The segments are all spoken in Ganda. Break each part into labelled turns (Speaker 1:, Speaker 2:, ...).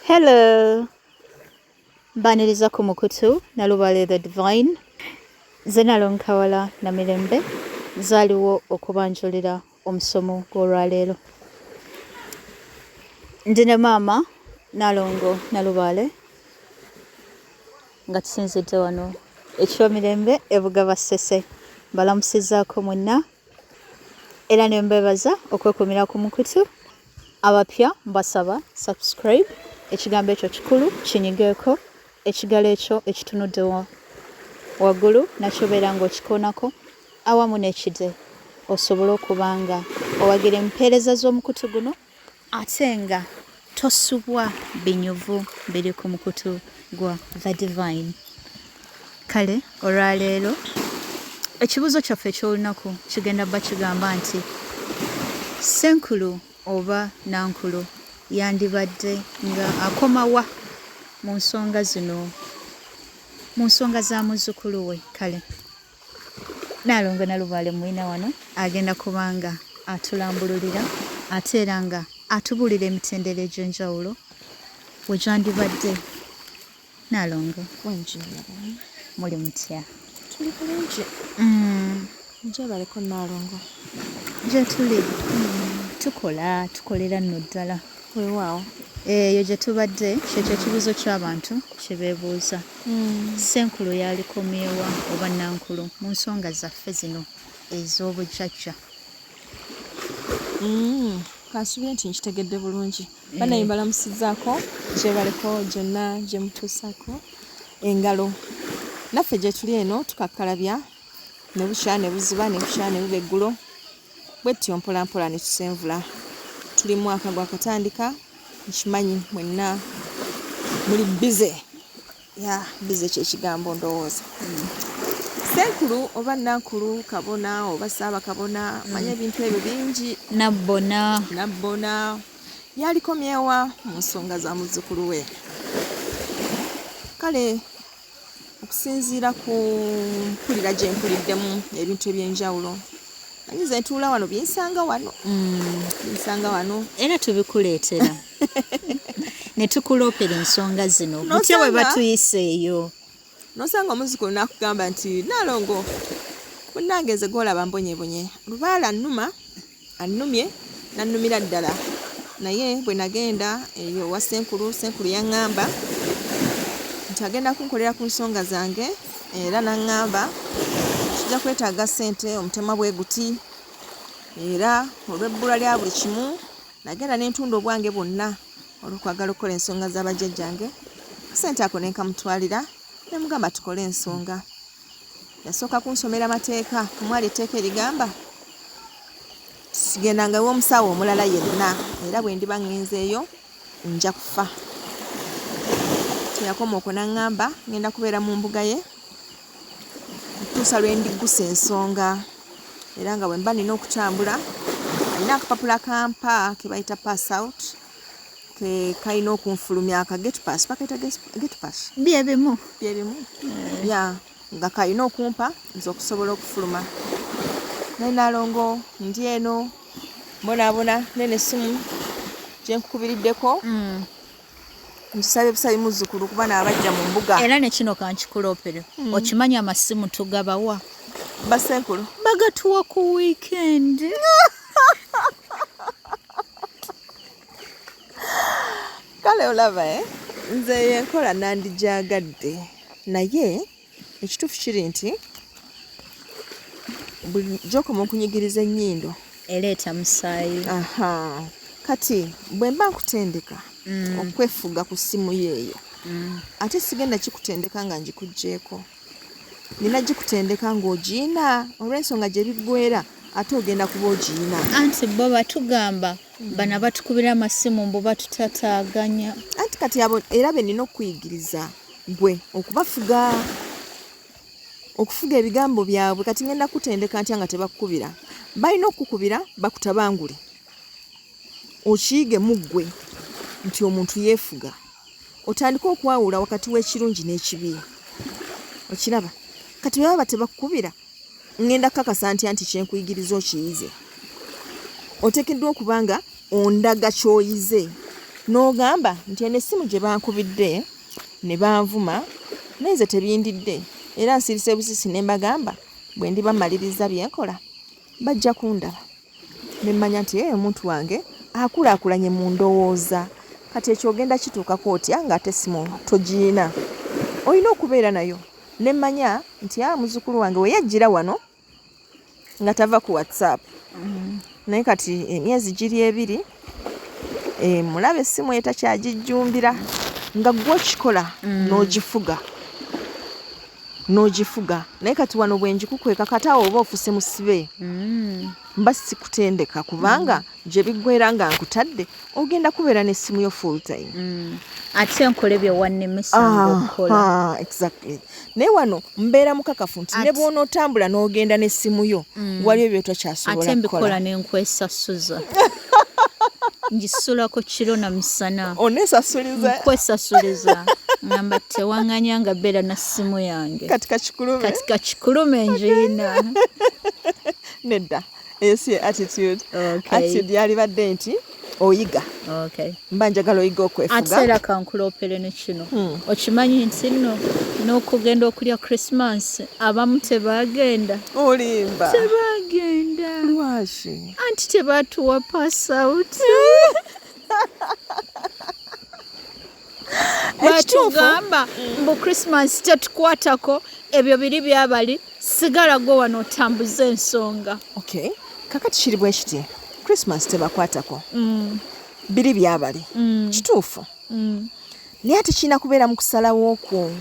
Speaker 1: Hello. Mbaniriza ku mukutu Nalubale the Divine. Nze Nalongo Kawala Namirembe nzaaliwo okubanjulira omusomo gw'olwaleero. Ndi ne maama Nalongo Nalubaale nga tusinzidde wano ekyomirembe e Bugaba Ssese. Mbalamusizaako mwenna era ne mbebaza okwekumira ku mukutu. Abapya mbasaba subscribe, ekigambo ekyo kikulu kinyigeeko, ekigalo ekyo ekitunudde waggulu nakyo beera ng'okikoonako awamu n'ekide osobole okuba nga owagira empeereza z'omukutu guno ate nga tosubwa binyuvu biri ku mukutu gwa The Divine. Kale olwaleero ekibuuzo kyaffe eky'olunaku kigenda bba kigamba nti Ssenkulu oba Nankulu yandibadde nga akoma wa mu nsonga zino mu nsonga za muzzukulu we? Kale Nnaalongo Nalubaale Mwina wano agenda kuba nga atulambululira ate era nga atubuulira emitendera egy'enjawulo we gyandibadde. Nalongo.
Speaker 2: Wangi nnyabo.
Speaker 1: Muli mutya?
Speaker 2: Tuli bulungi. Gyebaleko Nalongo.
Speaker 1: Gyetuli. Tukola, tukolera nno ddala.
Speaker 2: Weewaawo.
Speaker 1: Eyo gye tubadde kyekyo ekibuuzo ky'abantu kye beebuuza. Ssenkulu yalikomye wa oba Nankulu mu nsonga zaffe zino ez'obujjajja?
Speaker 2: Kansubire nti nkitegedde bulungi. Banaye mbalamusizaako, gyebaleko gyonna gye mutuusaako engalo. Naffe gye tuli eno tukakkalabya ne bukya ne buziba ne bukya ne buba eggulo bwe tutyo mpolampola ne tusenvula. Tuli mu mwaka gwakatandika, nkimanyi mwenna muli bbize. Ya bize kyekigambo ndowooza. Ssenkulu oba Nankulu, kabona oba Ssaabakabona, manya ebintu ebyo bingi.
Speaker 1: Nabbona.
Speaker 2: Nabbona yalikomyewa mu nsonga za muzzukulu we. Kale okusinziira ku mpulira gye mpuliddemu ebintu eby'enjawulo, manyi nze ntuula wano binsanga wano. Binsanga wano.
Speaker 1: Era tubikuleetera. Ne tukuloopera ensonga zino. Butya bwe batuyisa eyo?
Speaker 2: N'osanga omuzzukulu n'akugamba nti Nnaalongo munnange nze gw'olaba mbonyebonye. Lubaale annuma, annumye n'annumira ddala. Naye bwe nagenda eyo ewa Ssenkulu, Ssenkulu yaŋŋamba nti agenda kunkolera ku nsonga zange era n'aŋŋamba tujja kwetaaga ssente omutemwa bwe guti era olw'ebbula lya buli kimu Nagenda ne ntunda obwange bwonna olw'okwagala okukola ensonga za bajjajjange. Akasente ako ne nkamutwalira ne mugamba tukole ensonga. Yasooka kunsomera mateeka omwali etteeka erigamba sigendanga ew'omusawo omulala yenna era bwe ndiba ŋŋenzeeyo nja kufa. Teyakoma okwo n'aŋŋamba ŋŋenda kubeera mu mbuga ye okutuusa lwe ndiggusa ensonga era nga bwe mba nina okutambula alina akapapula kampa ke bayita pass out ke kalina okunfulumya aka get pass bakayita get pass
Speaker 1: byebimu
Speaker 2: byebimu eh. Ya nga kalina okumpa nze okusobola okufuluma naye nalongo ndi eno mbonaabona nene essimu gye nkukubiriddeko. Nkisabe busabi muzzukulu kuba naabajja mu mbuga.
Speaker 1: Era ne kino kankikuloopere. Okimanyi amasimu tugabawa?
Speaker 2: Bassenkulu.
Speaker 1: Bagatuwa ku weekend.
Speaker 2: Kale olaba eh? Nze eyo enkola nandijaagadde naye ekituufu kiri nti buli gy'okoma okunyigiriza ennyindo
Speaker 1: ereeta musaayi.
Speaker 2: Aha. Kati bwe mba nkutendeka okwefuga ku ssimu yo eyo ate sigenda kikutendeka nga ngikuggyeeko. Nina gikutendeka ng'ogiyina olw'ensonga gye biggweera ate ogenda kuba ogiyina.
Speaker 1: Anti bo batugamba bano abatukubira amasimu mbu batutataaganya.
Speaker 2: Anti kati abo era be nina okukuyigiriza gwe okubafuga okufuga ebigambo byabwe. Kati ngenda kukutendeka ntya nga tebakukubira? Balina okukukubira bakutabangule okiyige mu ggwe nti omuntu yeefuga, otandike okwawula wakati w'ekirungi n'ekibi. Okiraba? Kati bwe baba tebakukubira ngenda kukakasa ntya nti kye nkuyigiriza okiyize? Oteekeddwa okuba nga ondaga ky'oyize. N'ogamba nti eno essimu gye bankubidde ne banvuma naye nze tebindidde era nsirise busisi ne mbagamba bwe ndiba mmaliriza bye nkola bajja kundaba. Ne mmanya nti ee omuntu wange akulaakulanye mu ndowooza. Kati ekyo ogenda kituukako otya ng'ate essimu togiyina? Olina okubeera nayo. Ne mmanya nti aa muzzukulu wange we yajjira wano nga tava ku WhatsApp. Naye kati emyezi giri ebiri mulaba essimu eyo takyagijjumbira nga ggwe okikola n'ogifuga n'ogifuga. Naye kati wano bwe ngikukweka kati awo oba ofuse musibe. Mba sikutendeka kubanga gye biggweera nga nkutadde ogenda kubeera n'essimu yo full time.
Speaker 1: Ate nkole bye wannemesa ng'okukola.
Speaker 2: Exactly. Naye wano mbeera mukakafu nti ne bw'onootambula n'ogenda n'essimu yo waliyo by'otokyasobola
Speaker 1: Ate mbikola ne nkwesasuza. Ngisulako kiro na misana.
Speaker 2: Oneesasuliza.
Speaker 1: Nkwesasuliza. Ngamba tewaŋŋanya nga beera na ssimu yange.
Speaker 2: Kati kakikulume.
Speaker 1: Kati kakikulume ngiina.
Speaker 2: Nedda. Eyo si attitude.
Speaker 1: Okay.
Speaker 2: Attitude yalibadde nti oyiga.
Speaker 1: Okay.
Speaker 2: Mba njagala oyiga okwefuga.
Speaker 1: Ate era kankuloopere ne kino. Okimanyi nti nno n'okugenda okulya Christmas abamu tebaagenda.
Speaker 2: Olimba.
Speaker 1: Tebaagenda.
Speaker 2: Lwaki?
Speaker 1: Anti tebaatuwa pass out. Batugamba mbu Christmas tetukwatako ebyo biri byabali sigala gwe wano otambuze ensonga.
Speaker 2: Okay. Kakati kiri bwe kiti Christmas tebakwatako. Biri byabali. Kituufu. Naye ate kirina kubeera mu kusalawo kwo.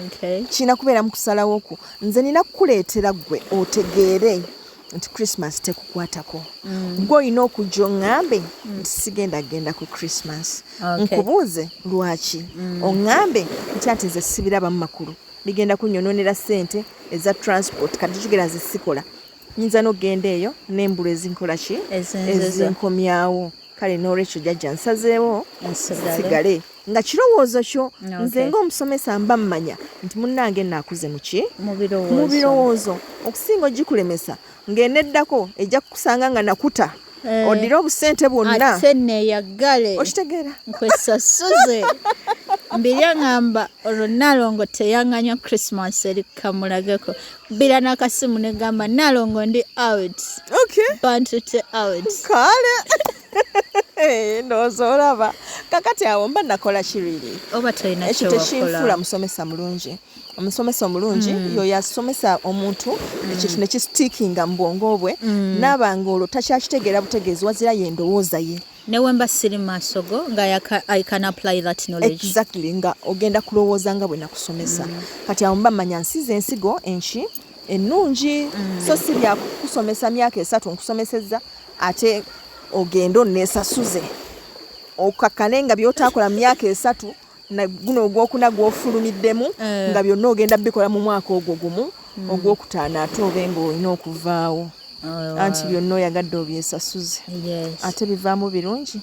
Speaker 1: Okay.
Speaker 2: Kirina kubeera mu kusalawo kwo. Nze nina kukuleetera ggwe otegeere nti Christmas tekukwatako. Ggwe olina okujja oŋŋambe nti sigenda genda ku Christmas.
Speaker 1: Okay.
Speaker 2: Nkubuuze lwaki? Oŋŋambe nti anti nze sibirabamu makulu. Bigenda kunyonoonera ssente eza transport kati kigera nze sikola. Nyinza n'okugenda eyo n'embulu ezinkola ki?
Speaker 1: Ezinziza.
Speaker 2: Ezinkomyawo. Kale n'olwekyo jjajja nsazeewo
Speaker 1: Nsigale.
Speaker 2: nsigale. Nga kirowoozo kyo nze
Speaker 1: Okay.
Speaker 2: ng'omusomesa mba mmanya nti munnange naakuze mu ki?
Speaker 1: Mu birowoozo.
Speaker 2: Mu birowoozo. Okusinga ogikulemesa ng'eneddako ejja kukusanga nga nakuta. Oddire obusente bwonna.
Speaker 1: Ate neeyagale.
Speaker 2: Okitegeera?
Speaker 1: Nkwesasuze. Mbirya ngamba olwo Nalongo teyaŋŋanya Christmas eri kamulageko. Bbira n'akasimu ne gamba Nalongo ndi out.
Speaker 2: Okay.
Speaker 1: Bantute out.
Speaker 2: Kale. Ndowooza olaba. Kakati awo mba nakola ki really?
Speaker 1: Oba tolina
Speaker 2: Ekyo
Speaker 1: kye
Speaker 2: tekinfuula
Speaker 1: wakola.
Speaker 2: musomesa mulungi. Omusomesa omulungi y'oyo asomesa omuntu ekintu ne kistickinga mu bwongo bwe n'aba ng'olwo takyakitegeera butegeezi wazira ye ndowooza ye.
Speaker 1: Ne bwe mba siri maaso go nga I can apply that knowledge.
Speaker 2: Exactly, nga ogenda kulowooza nga bwe nakusomesa. Kati awo mba mmanya nsize ensigo enki ennungi so si bya kusomesa myaka 3 nkusomesezza ate ogende onneesasuze okakkane nga by'otaakola mu myaka 3 na guno ogwokuna gw'ofulumiddemu nga byonna ogenda bikola mu mwaka ogwo gumu ogwokutaano ate obe ng'olina okuvaawo. Anti byonna oyagadde obyesasuze.
Speaker 1: Yes.
Speaker 2: Ate bivaamu birungi.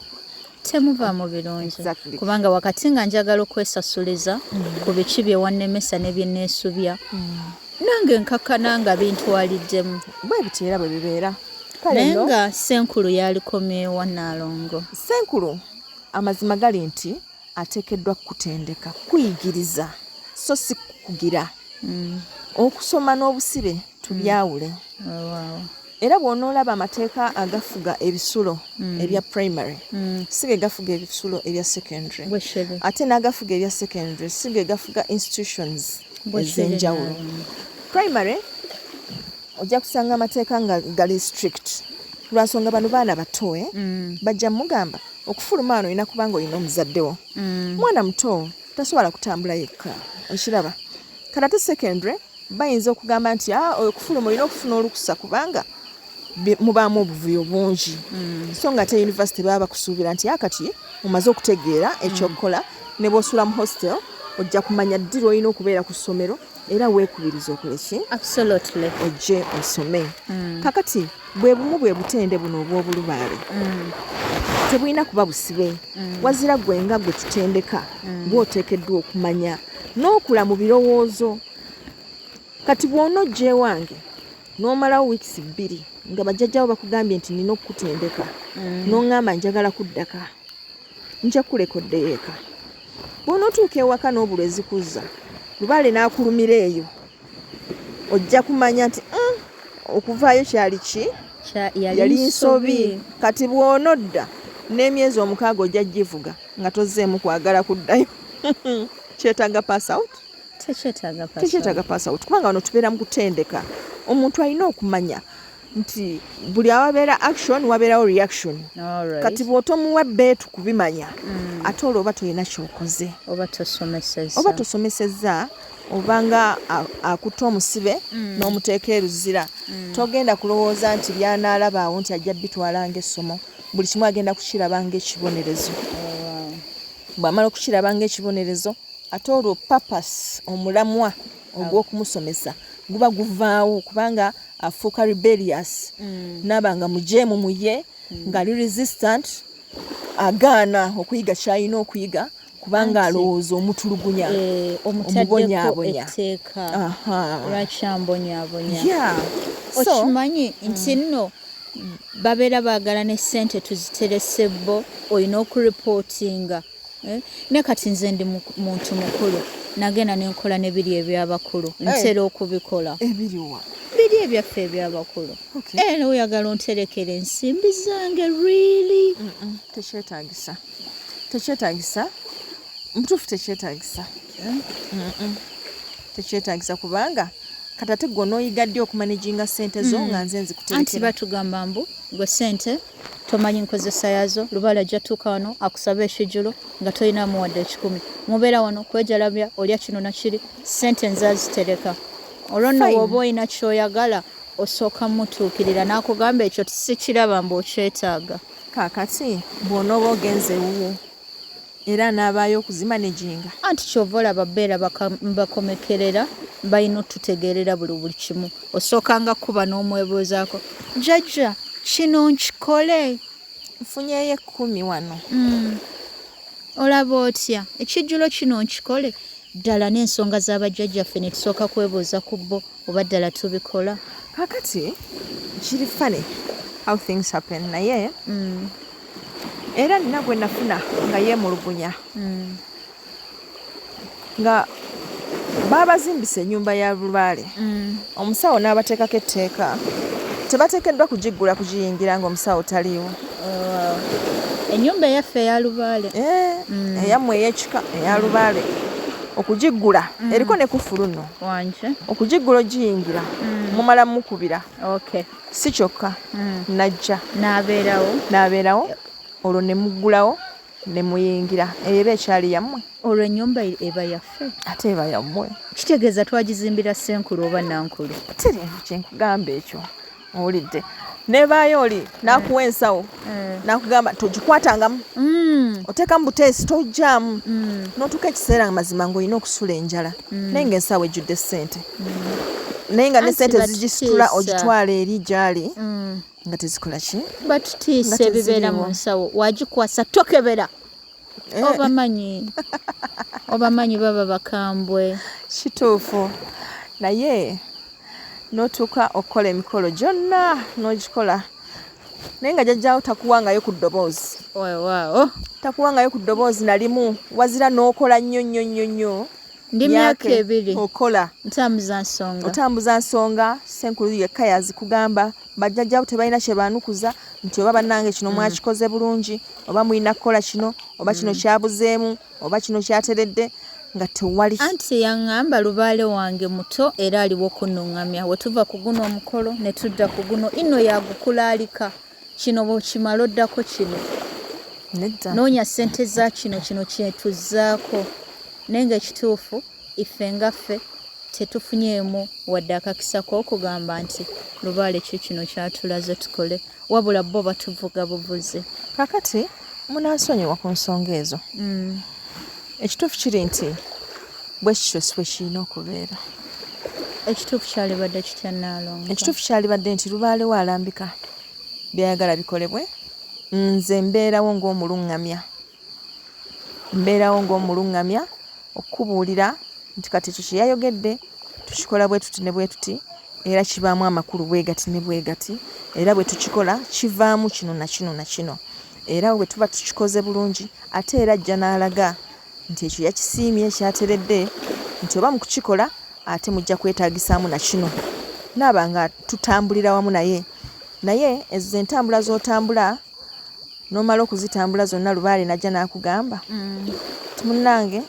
Speaker 1: Temuvaamu birungi.
Speaker 2: Exactly.
Speaker 1: Kubanga wakati nga njagala okwesasuliza ku biki bye wannemesa ne bye neesubya nange nkakkana nga bintwaliddemu.
Speaker 2: Bwe bityo era bwe bibeera. Kale
Speaker 1: Naye
Speaker 2: nno
Speaker 1: nga Ssenkulu yalikomyewa Nalongo.
Speaker 2: Ssenkulu amazima gali nti ateekeddwa kutendeka kuyigiriza so si kukugira. Okusoma n'obusibe tubyawule.
Speaker 1: Wow.
Speaker 2: Era bw'onoolaba amateeka agafuga ebisulo ebya primary si ge gafuga ebisulo ebya secondary.
Speaker 1: Bwekiri.
Speaker 2: Ate n'agafuga ebya secondary si ge gafuga institutions
Speaker 1: Bwekiri
Speaker 2: ez'enjawulo.
Speaker 1: Nalongo.
Speaker 2: Primary ojja kusanga amateeka nga gali strict lwa nsonga bano baana bato bajja mugamba okufuluma wano olina kuba ng'olina omuzadde wo. Mwana muto tasobola kutambula yekka okiraba. Kati ate secondary bayinza okugamba nti okufuluma olina okufuna olukusa kubanga mubaamu obuvuyo bungi. So nga ate university baba bakusuubira nti kati omaze okutegeera ekyokukola ne bw'osula mu hostel ojja kumanya ddi lw'olina okubeera ku ssomero era weekubiriza okole ki?
Speaker 1: Absolutely.
Speaker 2: Ojje osome. Kakati bwe bumu bwe butende buno obw'obulubaale. Tebulina kuba busibe. Wazira ggwe nga gwe tutendeka gw'oteekeddwa okumanya n'okula mu birowoozo. Kati bw'onojja ewange n'omalawo weeks 2 nga bajjajjaawo bakugambye nti nina okukutendeka n'oŋŋamba njagala kuddaka. Nja kukuleka oddeyo eka. Bw'onootuuka ewaka n'obulwa ezikuzza, lubaale n'akulumira eyo, ojja kumanya nti okuvaayo kyali ki? Yali nsobi. Kati bw'onodda n'emyezi 6 ojja givuga nga tozzeemu kwagala kuddayo. Kyetaaga pass out? Tekyetaaga pass out, kubanga wano tubeera mu kutendeka. Omuntu alina okumanya nti buli awabeera action wabeerawo reaction. Kati bw'otomuwa bbeetu kubimanya, ate olwo oba tolina kyokoze,
Speaker 1: oba
Speaker 2: tosomesezza, obanga akutte omusibe n'omuteeka eruzira. Togenda kulowooza nti byanaalaba awo nti ajja bitwala ng'essomo. Buli kimu agenda kukiraba ng'ekibonerezo. Bw'amala okukiraba ng'ekibonerezo, ate olwo purpose, omulamwa ogw'okumusomesa guba guvaawo, kubanga afuuka rebellious, naaba nga mujeemu muye, ng'ali resistant, agaana okuyiga kyalina okuyiga, kubanga alowooza omutulugunya,
Speaker 1: omubonyaabonya. Lwaki ambonyaabonya? Okimanyi nti nno babeera baagala ne ssente tuziterese bo, olina okuripootinga. Ne kati nze ndi muntu mukulu, nagenda nenkola ne biri ebyabakulu, ntera okubikola.
Speaker 2: Ebiriwa?
Speaker 1: Biri ebyaffe ebyabakulu. Era oyagala onterekera ensimbi zange, really?
Speaker 2: Tekyetagisa, tekyetagisa, mutuufu, tekyetagisa, tekyetagisa, kubanga kati ate gwe onooyiga ddi okumanaginga ssente zo nga nze
Speaker 1: anti
Speaker 2: nzikuterekera?
Speaker 1: Batugamba mbu gwe ssente tomanyi nkozesa yaazo. Lubaale ajja tuuka wano akusaba ekijjulo nga tolinamu wadde 100. Mubeera wano kwejalabya, olya kino nakiri, ssente nzazitereka. Olwo nno
Speaker 2: Fine.
Speaker 1: bw'oba olina kyoyagala osooka mutuukirira n'akugamba ekyo sikiraba mbu okyetaaga.
Speaker 2: Kaakati bw'onooba ogenze ewuwo, era anaabaayo okuzimanaginga?
Speaker 1: Anti kyova olaba beera bakomekerera, balina otutegeerera buli kimu. Osookanga kuba n'omwebuuzaako, jjajja kino nkikole?
Speaker 2: Nfunyeyo 10 wano.
Speaker 1: Olaba otya ekijjulo kino nkikole ddala? N'ensonga z'abajjajjaffe ne tusooka kwebuuza ku bo oba ddala tubikola.
Speaker 2: Kaakati kiri funny how things happen, naye era nina gwe nafuna nga yeemulugunya nga baabazimbisa ennyumba ya lubaale, omusawo n'abateekako etteeka, tebateekeddwa kugiggula kugiyingira ng'omusawo taliiwo.
Speaker 1: Ennyumba eyaffe eya lubaale?
Speaker 2: Eh, eyammwe ey'ekika eya lubaale, okugiggula eriko ne kufulu nno.
Speaker 1: Wanje.
Speaker 2: Okugiggula ogiyingira mumala mukubira. Si kyokka, najja
Speaker 1: n'abeerawo.
Speaker 2: N'abeerawo, olwo ne muggulawo ne muyingira. Eyo eba ekyali yammwe?
Speaker 1: Olwo ennyumba eba yaffe?
Speaker 2: Ate eba yammwe.
Speaker 1: Kitegeeza twagizimbira ssenkulu oba nankulu?
Speaker 2: Teri kyenkugamba ekyo owulidde. Nebaayo oli n'akuwa ensawo n'akugamba togikwatangamu, oteekamu buteesi, tojjaamu. N'otuuka ekiseera nga mazima ng'olina okusula enjala, naye ng'ensawo ejjudde ssente, naye nga ne
Speaker 1: Anti
Speaker 2: ssente zigisitula
Speaker 1: batutiisa.
Speaker 2: ogitwala eri gy'ali nga tezikola ki?
Speaker 1: Batutiisa.
Speaker 2: Nga
Speaker 1: Ebibeera mu
Speaker 2: teziriiwo.
Speaker 1: nsawo wagikwasa tokebera. Obamanyi baba bakambwe.
Speaker 2: Kituufu, naye n'otuuka okukola emikolo gyonna n'ogikola, naye nga jjajjaawo takuwangayo ku ddoboozi.
Speaker 1: Weewaawo.
Speaker 2: Takuwangayo ku ddoboozi nalimu, wazira n'okola nnyo nnyo nnyo nnyo.
Speaker 1: Ndi myaka 2.
Speaker 2: Okola.
Speaker 1: Ntambuza nsonga.
Speaker 2: Otambuza nsonga, ssenkulu yekka yazikugamba. Bajjajjaawo tebalina kye baanukuza nti oba bannange kino mwakikoze bulungi, oba mulina kukola kino, oba kino kyabuzeemu, oba kino kyateredde, nga tewali.
Speaker 1: Anti yaŋŋamba lubaale wange muto era aliwo kunnuŋŋamya. We tuva ku guno omukolo ne tudda ku guno, ino yagukulaalika, kino bw'okimala oddako kino.
Speaker 2: Nedda.
Speaker 1: Noonya ssente za kino, kino kyetuzzaako. Naye ng'ekituufu ife nga ffe tetufunyeemu wadde akakisa k'okugamba nti lubaale ki kino kyatulaze tukole, wabula bo batuvuga buvuzi.
Speaker 2: Kaakati munansonyiwa ku nsonga ezo. Ekituufu kiri nti bwe kityo si bwe kirina okubeera.
Speaker 1: Ekituufu kyalibadde kitya, Nnaalongo?
Speaker 2: Ekituufu kyalibadde nti lubaale we alambika byayagala bikolebwe, nze mbeerawo ng'omuluŋŋamya, mbeerawo ng'omuluŋŋamya okukubuulira nti kati ekyo kye yayogedde tukikola bwe tuti ne bwe tuti, era kibaamu amakulu bwe gati ne bwe gati, era bwe tukikola kivaamu kino na kino na kino. Era bwe tuba tukikoze bulungi ate era ajja n'alaga nti ekyo yakisiimye kyateredde nti oba mu kukikola ate mujja kwetaagisaamu na kino naaba nga tutambulira wamu naye naye ezo entambula z'otambula n'omala okuzitambula zonna lubaale najja n'akugamba ti munnange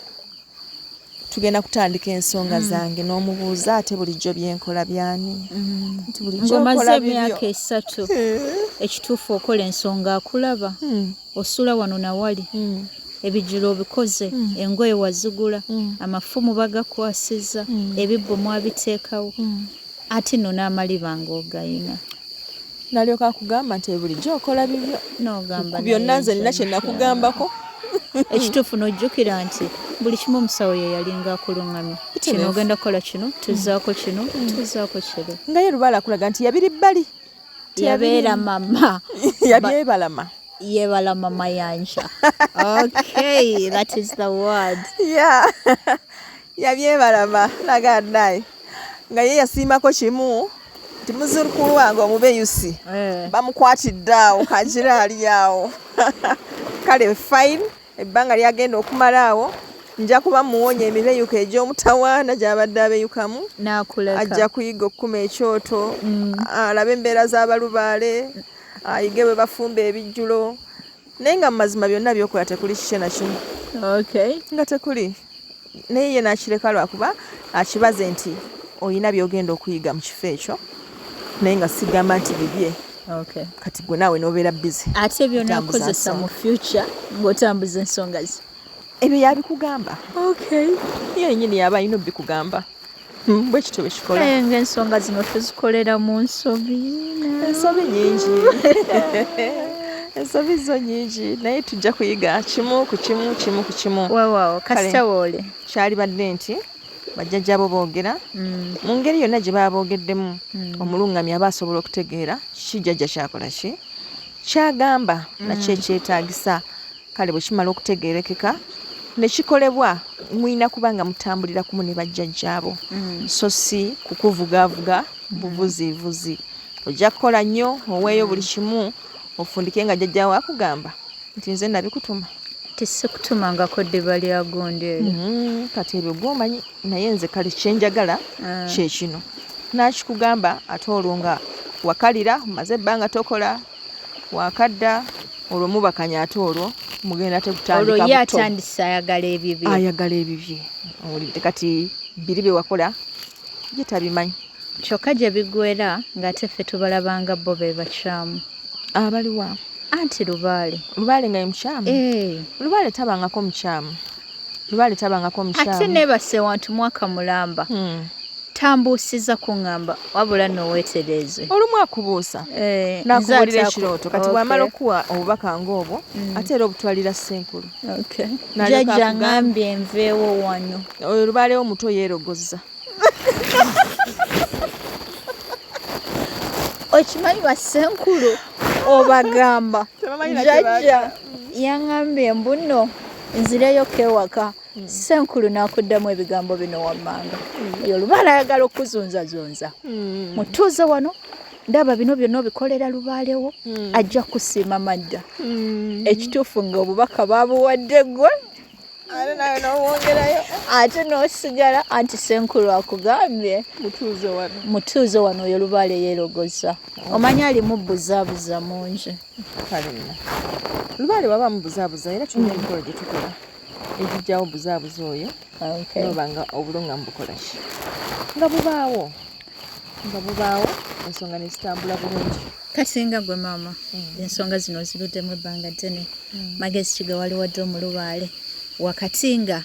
Speaker 2: tugenda kutandika ensonga mm. zange n'omubuuza ate bulijjo byenkola byani
Speaker 1: mm. nti bulijjo nkola emyaka esatu eh. ekituufu okola ensonga akulaba mm. osula wano nawali ebijjulo obikoze engoye wazigula amafumu bagakwasiza ebibbo mwabiteekawo ate no n'amaliba ng'ogayina
Speaker 2: nalyoka akugamba nti bulijjo okola bibyo
Speaker 1: nogamba
Speaker 2: ku byonna nze nina kye nakugambako
Speaker 1: ekituufu n'ojjukira nti buli kimu omusawo ye yalinga akulungamya kino ogenda kukola kino tuzaako kino mm. tuzaako kiri
Speaker 2: nga ye lubaala akulaga nti yabiri bbali
Speaker 1: yabeera mama
Speaker 2: yabyebalama
Speaker 1: yebalama mayanja okay that is the word
Speaker 2: yeah yabyebalama naga naye nga ye yasiimako kimu nti muzukulu wange omubeyusi eh. bamukwatidde awo kagira ali awo kale fine ebbanga lyagenda okumala awo nja kuba muwonya emibeyuko egy'omutawaana gy'abadde abeyukamu ajja kuyiga okukuma ekyoto mm. alabe embeera z'abalubaale ayige bwe bafumba ebijjulo naye nga mu mazima byonna byokola tekuli kikye nakimu nga tekuli naye ye nakireka lwakuba akibaze nti olina byogenda okuyiga mu kifo ekyo naye nga sigamba nti bibye kati gwe naawe nobeera busy
Speaker 1: ate byonakozesa mu future ng'otambuza ensonga ze
Speaker 2: ebyo yabikugamba ye yenyini yaba alina obikugamba hmm, bwekityo bwekikola
Speaker 1: eh, ngaensonga zino tuzikolera mu nsobi
Speaker 2: ensobi nyingi ensobi zo nyingi naye tujja kuyiga kimu ku kimu kimu ku kimu
Speaker 1: weewaawo kasita woole
Speaker 2: kyalibadde nti bajjajjabo boogera mm. mu ngeri yonna gye baba boogeddemu mm. omulungamya aba asobola okutegeera kiki jjajja kyakola ki kyagamba mm. nakyo ekyetaagisa Kale bwe kimala okutegeerekeka ne kikolebwa, mulina kuba nga mutambulira kumu ne bajjajjaabo, mm. so si kukuvugaavuga buvuzivuzi. Ojja kukola nnyo oweeyo buli kimu ofundike nga jjajjaawo akugamba nti nze nabikutuma.
Speaker 1: Tisikutumangako ddiba lya gundi eryo.
Speaker 2: Mm, kati ebyo gwomanyi naye nze kale kyenjagala ah. kye kino nakikugamba ate olwo nga wakalira omaze ebbanga tokola wakadda olwo mubakanya ate olwo mugenda ate kutandika
Speaker 1: olwo ye atandise ayagala ebibye
Speaker 2: ayagala ebibye owulidde kati biri bye wakola ye tabimanyi
Speaker 1: kyokka gye bigwera ng'ate ffe tubalabanga bo be bakyamu
Speaker 2: abaliwa
Speaker 1: anti lubaale
Speaker 2: lubaale nga ye mukyamu eh. lubaale tabangako mukyamu lubaale tabangako mukyamu
Speaker 1: ate nebase wantu mwaka mulamba hmm. Tambuusiza kuŋŋamba wabula nno weetereeze.
Speaker 2: Olumu akubuusa eh, n'akubuulira ekirooto kati bw'amala okukuwa obubaka ng'obwo mm. ate era obutwalira ssenkulu.
Speaker 1: Jjajja ngambye nveewo wano.
Speaker 2: Oyo lubaalewo muto yeerogozza.
Speaker 1: Okimanyi bassenkulu obagamba jjajja yaŋŋambye mbu nno nzireyoko ewaka. Hmm. Ssenkulu n'akuddamu ebigambo bino wammanga hmm. oyo lubaale ayagala okukuzunzazunza hmm. mutuuze wano ndaba bino byonna obikolera lubaalewo ajja kusiima madda ekituufu nga obubaka babuwadde gwe ate n'osigala anti ssenkulu akugambye mutuuze wano oyo lubaale yeerogoza omanyi alimu buzaabuza mungi
Speaker 2: lubaale waba mubuzaabuza era tulina emikolo gye tukola egijjawo buzaabuza oyo noba nga obulungamu bukola ki nga bubaawo nga bubaawo ensonga nezitambula bulungi
Speaker 1: kasinga gwe maama mm. ensonga zino oziruddemu ebbanga ddene mm. magezi kiga wali wadde omulubaale wakati nga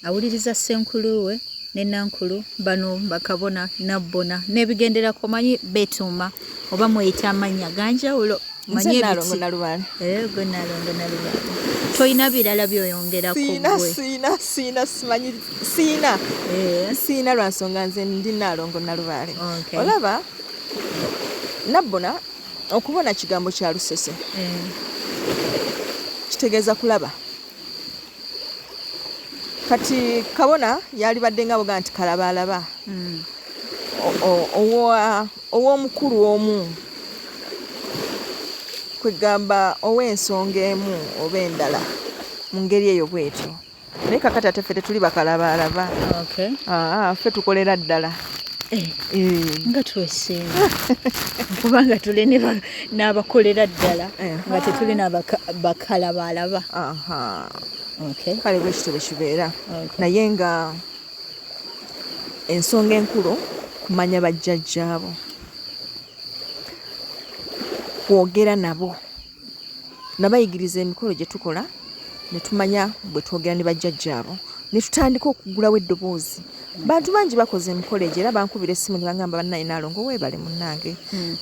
Speaker 1: awuliriza ssenkulu we ne nankulu bano bakabona nabbona n'ebigenderako omanyi betuuma oba mweyita amannya ganjawulo
Speaker 2: manyi ebiti Nalubaale
Speaker 1: eh gwe Nalongo Nalubaale tolina birala byoyongera ku
Speaker 2: gwe siina siina simanyi siina eh. siina lwa nsonga nze ndi Nalongo Nalubaale olaba nabbona okubona kigambo kya lusese eh. kitegeeza kulaba kati kabona yalibadde nga boga nti kalabaalaba mm. ow'omukulu omu Kwegamba ow'ensonga emu oba endala mu ngeri eyo bwetyo. Naye kakati ate ffe tetuli bakalabaalaba.
Speaker 1: Okay.
Speaker 2: Aa, ffe tukolera ddala.
Speaker 1: Eh,
Speaker 2: Eh.
Speaker 1: nga twesiima kubanga tuli ne n'abakolera ddala nga tetuli n'abakalabalaba.
Speaker 2: Aha.
Speaker 1: Okay.
Speaker 2: Kale bwe kityo bwe kibeera.
Speaker 1: Okay.
Speaker 2: Naye nga ensonga enkulu kumanya bajjajjaabo, kwogera nabo, nabayigiriza emikolo gye tukola ne tumanya bwe twogera ne bajjajjaabo, ne tutandika okuggulawo eddoboozi. Bantu bangi bakoze emikolo egyo era bankubira essimu ne bagamba, bannaye Naalongo weebale munnange,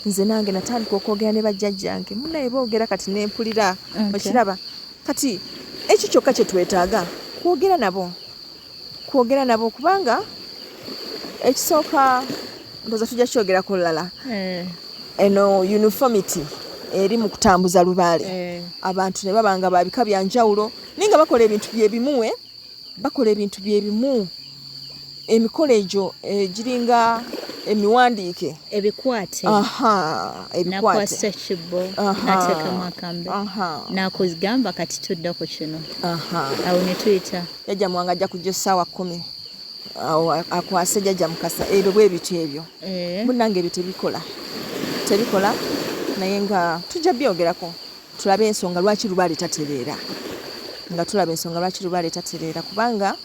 Speaker 2: nze nange natandika okwogera ne bajjajjange, munnaye boogera kati ne mpulira. Okiraba kati ekyo kyokka kye twetaaga kwogera nabo, kwogera nabo, kubanga ekisooka ndowooza tujja kyogerako lulala, eno uniformity eri mu kutambuza lubaale. Abantu ne baba nga ba bika bya njawulo naye nga bakola ebintu bye bimu, bakola ebintu bye bimu, emikolo egyo egiringa emiwandiike.
Speaker 1: Ebikwate.
Speaker 2: Aha, ebikwate.
Speaker 1: Nakwasa ekibbo, nateekamu akambe, nakugamba kati tudda ku kino. Awo ne tuyita.
Speaker 2: Jjajja Muwanga ajja kujja essaawa 10, awo akwase Jjajja Mukasa, ebyo bwe bityo ebyo. Munnange ebyo tebikola, tebikola, naye nga tujja byogerako tulabe ensonga lwaki lubaale tatereera, nga tulaba ensonga lwaki lubaale tatereera, kubanga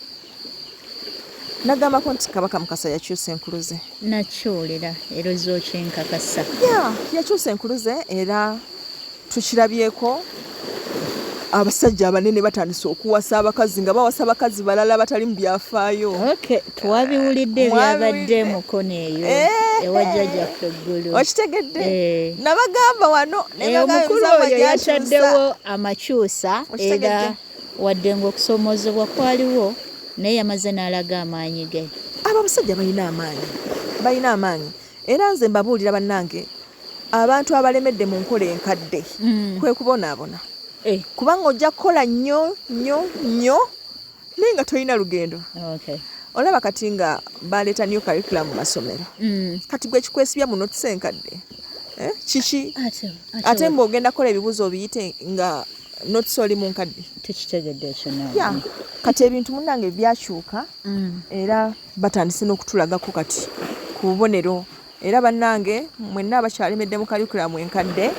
Speaker 2: nagambako nti Kabaka Mukasa yakyusa enkuluze.
Speaker 1: Nakyolera era ozza okyenkakasa.
Speaker 2: Ya, yakyusa enkuluze era tukirabyeko abasajja abanene batandise okuwasa abakazi nga bawasa abakazi balala batali mu byafaayo.
Speaker 1: Okay, twabiwulidde ebyabadde mukono eyo ewa jjajjaffe Eggulu.
Speaker 2: Okitegedde? Nabagamba wano ne bagamba
Speaker 1: Omukulu
Speaker 2: emisango
Speaker 1: oyo
Speaker 2: gyakyusa.
Speaker 1: yataddewo amakyusa
Speaker 2: Okitegedde?
Speaker 1: era wadde ng'okusoomoozebwa kwaliwo, naye yamaze n'alaga amaanyi ge.
Speaker 2: Abo abasajja balina amaanyi, balina amaanyi, era nze mbabuulira bannange, abantu abalemedde mu nkola enkadde kwe kubonaabona. Kubanga ojja kukola nnyo nnyo nnyo naye nga tolina lugendo. Olaba kati nga baleeta new curriculum mu masomero. Kati gwe kikwesibya mu notes enkadde, kiki? Ate mbu ogenda kukola ebibuuzo obiyite nga notes oli mu nkadde.
Speaker 1: Tukitegedde ekyo naawe.
Speaker 2: Ya, kati ebintu munnange byakyuka era batandise n'okutulagako kati ku bubonero. Era bannange mwenna abakyalemedde mu curriculum enkadde,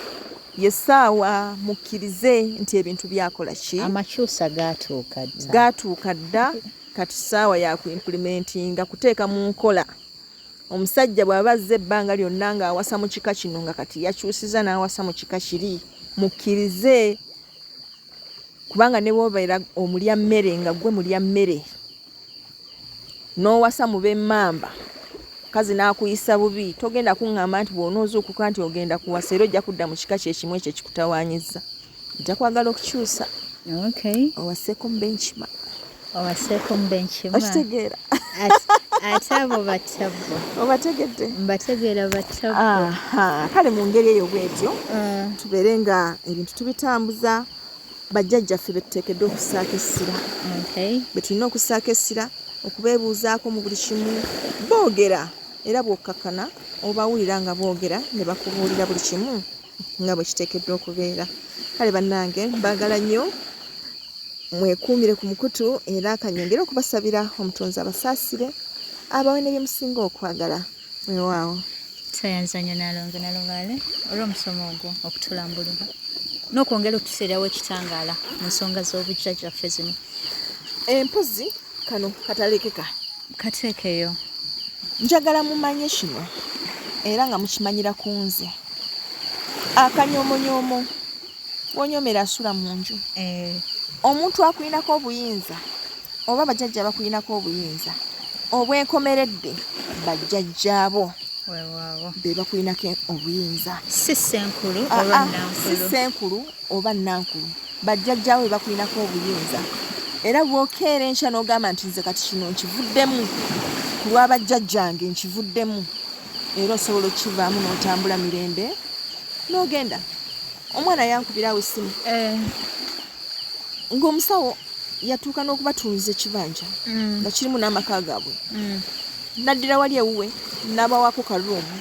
Speaker 2: ye ssaawa mukkirize nti ebintu byakola ki?
Speaker 1: Amakyusa gaatuuka dda.
Speaker 2: Gaatuuka dda, kati ssaawa ya kuimplementinga, kuteeka mu nkola. Omusajja bw'aba azze ebbanga lyonna ng'awasa mu kika kino nga kati yakyusiza n'awasa mu kika kiri, mukkirize, kubanga ne bw'obeera omulya mmere nga ggwe mulya mmere n'owasa mu b'emmamba, mukazi n'akuyisa bubi, togenda kuŋŋamba nti bw'onoozuukuka nti ogenda kuwasa era ojja kudda mu kika kye kimu ekyo ekikutawaanyizza. Ojja kwagala okukyusa. Owaseeko mu b'enkima.
Speaker 1: Owaseeko mu b'enkima.
Speaker 2: Okitegeera?
Speaker 1: Ate abo batabbo.
Speaker 2: Obategedde?
Speaker 1: Mbategeera batabbo.
Speaker 2: Aha, kale mu ngeri eyo bw'etyo, tubeere nga ebintu tubitambuza, bajjajjaffe be tuteekeddwa okussaako essira. Be tulina okussaako essira, okubeebuuzaako mu buli kimu. Boogera era bw'okkakkana obawulira nga boogera ne bakubuulira buli kimu nga bwe kiteekeddwa okubeera. Kale bannange mbaagala nnyo, mwekuumire ku mukutu era kanyongere okubasabira omutonzi abasaasire, abawe ne bye musinga okwagala. Weewaawo.
Speaker 1: Tweyanza nnyo Nalongo Nalubaale olw'omusomo ogwo okutulambulula n'okwongera okutuseerawo ekitangaala mu nsonga z'obujjajjaffe zino.
Speaker 2: Empozi kano katalekeka.
Speaker 1: Kateekeyo.
Speaker 2: Njagala mumanye kino era nga mukimanyira ku nze. Akanyomonyoomo wonyoomera asula mu nju. Omuntu akulinako obuyinza oba bajjajja bakulinako obuyinza obwenkomeredde, bajjajjaabo be bakulinako obuyinza.
Speaker 1: Si ssenkulu oba
Speaker 2: Si
Speaker 1: nnankulu.
Speaker 2: ssenkulu oba nnankulu, bajjajjaawo be bakulinako obuyinza. Era bw'okeera enkya n'ogamba nti nze kati kino nkivuddemu ku lw'abajjajjange, nkivuddemu, era osobola okukivaamu n'otambula mirembe n'ogenda. Omwana yankubirawo essimu ng'omusawo yatuuka n'okubatuuza ekibanja nga kirimu n'amaka gaabwe, naddira wali ewuwe n'abawaako karuumu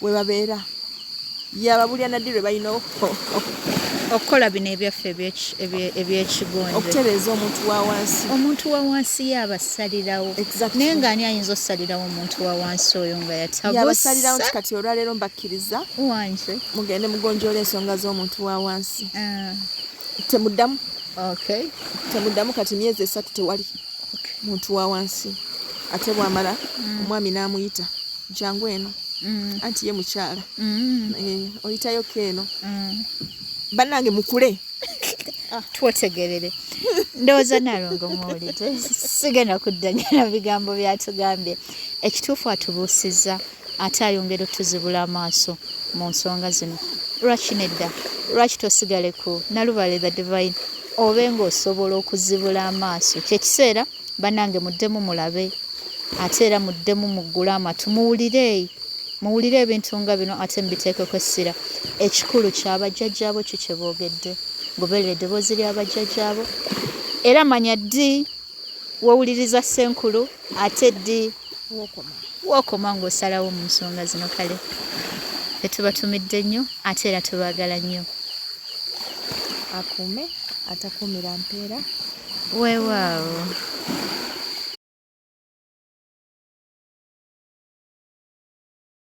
Speaker 2: we babeera. Yababulira naddi lwe balina
Speaker 1: okukola bino ebyaffe ebyekigonde,
Speaker 2: okutereeza omuntu wa wansi.
Speaker 1: Omuntu wa wansi ye abasalirawo. Naye nga ani ayinza osalirawo omuntu wa wansi oyo nga
Speaker 2: yatabusalirawo nti kati olwaleero mbakkiriza
Speaker 1: wanje
Speaker 2: mugende mugonjoola ensonga z'omuntu wa wansi. Temuddamu. Temuddamu kati myezi 3 tewali muntu wa wansi. Ate bwamala omwami n'amuyita, jangu eno. Anti ye mukyala. Oyitayo keeno. Bannange mukule.
Speaker 1: Twetegerere. Ndowooza Nalongo muwulidde, sigenda kuddanya bigambo byatugambye. Ekituufu atubuusizza ate ayongera otuzibula amaaso mu nsonga zino. Lwaki nedda? Lwaki tosigale ku Nalubale the Divine obe ng'osobola okuzibula amaaso? Kyekiseera bannange muddemu mulabe, ate era muddemu muggule amatu muwulire, muwulire ebintu nga bino ate mubiteekeko essira. Ekikulu kyabajjajjaabo ki kye boogedde, goberera eddoboozi ly'abajjajjaabo, era manya ddi wowuliriza ssenkulu ate ddi wookoma ng'osalawo mu nsonga zino. Kale tetubatumidde nnyo ate era tubaagala nnyo.
Speaker 2: Akuume atakuumira mpeera.
Speaker 1: Weewaawo.